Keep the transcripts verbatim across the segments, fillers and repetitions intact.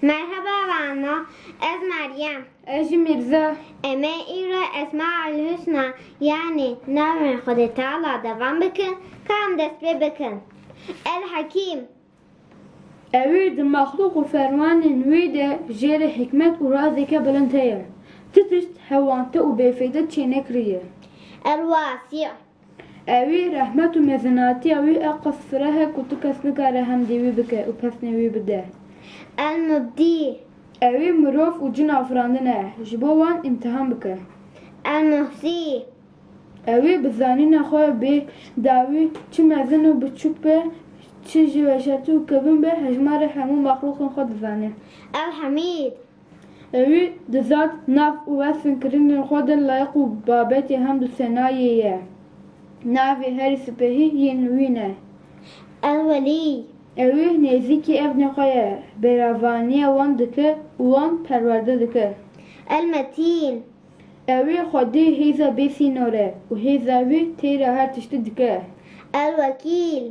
Merheba vana, ez Meryem. Ez jî Mîrza. Em ê îro Esma el Husna, yanî navên Xwedê Teala devam bikin, ka em dest pê bikin. El Hekîm. Ewî di mexlûq û fermanên wî de jê re hikmet û razeke bilind heye. Ti tişt hewante û bêfeyde çênekiriye. El Wasî. Ewî rehmet û mezinatiya wî eqas fireh e ku tu kes nikare hemdî wî bike û pesnê wî bide. El Mubdî. Ewî mirov û cin afirandin e, ji bo wan îmtihan bike. El Muhsî. Ewî bi zanîna xwe bê dawî çi mezin û biçûk be, çi jî weşartî û kevin be, hejmarê hemû mexlûqên xwe dizane. El Hemîd. Ewî di zat, nav û wesfên kirinên xwe de layiq û babetê hemd û senayê ye. Navê herî sipehî yên wî ne. El Welî. Ewî nêzîkî evnê xwe ye, bêravaniya wan dike û wan perwerde dike. El Metîn. Ewî Xwedê hêza bê sînor e û hêza wî têra her tiştî dike. El Wekîl.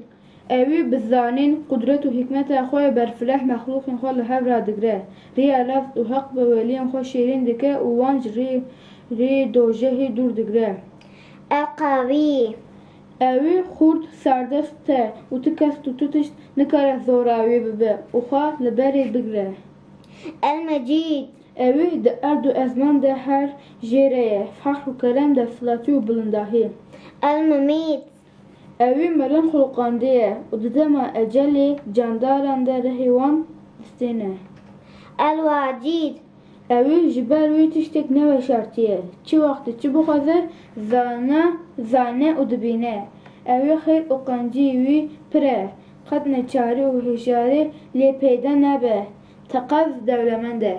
Ewî bi zanîn, qudret û hikmeta xwe berfireh mexlûqên xwe li hev radigre. Riya rast û heq bi weliyên xwe şêrîn dike û wan ji rê, rê dojehê dûr digre. El Qawî. Ewî xurt serdest e û ti kes û tu tişt nikare zora wî bibe û xwe li berê bigre. El Mecîd. Ewî di erd û ezman de her jê re ye, fehr û kerem, desthilatî û bilindahî. El Mumît. Ewî mirin xulqandiye û di dema ecelê candaran de rihê wan distêne. El Wacîd. Ewî ji ber wî tiştek neweşartiye. Çi wextî çi bixwaze, zana, zane û dibîne. Ewî xêr û qencî wî pir e. Qet neçarî û hişyarî lê peyda nabe. Teqez dewlemend e.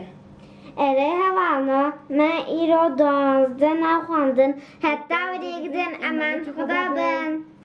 Erê hevana, me îro duwazdeh nav xwendin. Heta wêrê din, eman ji Xuda bin.